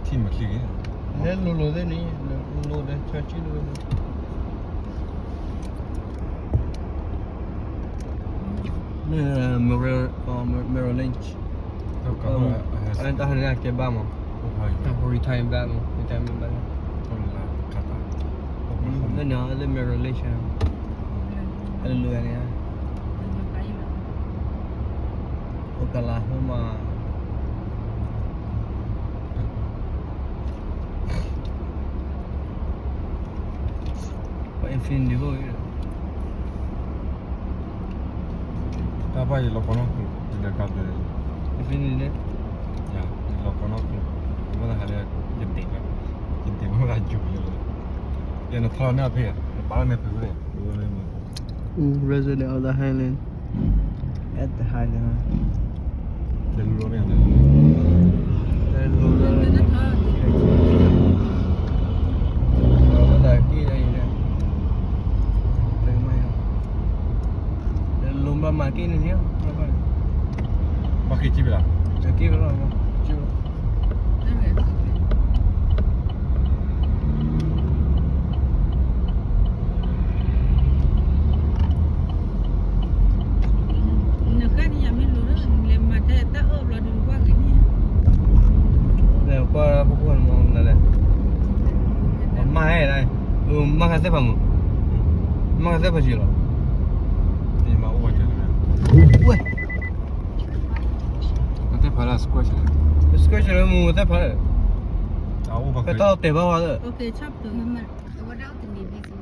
ထံၣ်မၤချံဂ့ၤ, လၢလိၤလိၤသ့ၣ်န့ၣ်, လိၤဒီးဆၢဆံလိၤ, မ့ၢ် Merrill Lynch, တၢ်ဟဲန့ၣ်ကဲဘၣ်မး, retire ဘၣ်မး, retire ဘၣ်, လၢန့ၣ် လၢ Merrill Lynch, အလိၤလိၤန့ၣ်, Oklahoma. ပှၤ Infiniti ဘၣ်, တၢ်ပှၤယလီၤကီနီၢ်ခိၣ်, Infiniti န့ၣ်, ယလီၤကီနီၢ်ခိၣ်, မ့ၢ်တဟးလၢ, ယဒ့ၣ်, ယဒ့ၣ်မ့ၢ်တဟးယိၤလၢ, ယနထီၣ်န့ၢ်ဖဲ, နပာ်လီၤန့ၢ်ဖဲန့ၣ်, Resident of the Highland, at the Highland, တလူၤလီၤန့ၣ်, တလူၤလီၤ, တၢ်က့ၣ်အံၤန့ၣ်, တလူၤဘၣ်မၤက့ၣ်န့ၣ်န့ၣ်, ဘၣ်က့ၣ်က့ၣ်ဖဲလဲၣ်, က့ၣ်ဖဲလီၤ, က့ၣ်ဖဲလီၤ. နဃၣ်န့ၣ်ယမ့ၢ်လိၤလၢ နလဲၤမၤထဲတၢ်အၢၣ်ဘျီဒုးနကွၢ်ဂ့ၤန့ၣ်, လဲၤကွၢ်ဖှိၣ်ဖှိၣ်မၤနလဲၣ်, မၤဟဲဒၣ်, မၤခါသ့ၣ်ဖးမုၢ်, မၤခါသ့ၣ်ဖးယံာ်လီၤ, မၤအိၣ်ဝဲ, ဝဲ အသ့ၣ်ဖးလၢ squash လဲၣ်, squash လၢမူသ့ၣ်ဖးလၢ, အအိၣ်ဘၣ်ဖဲတၢ်တဲဘၣ်ဝဲလၢ,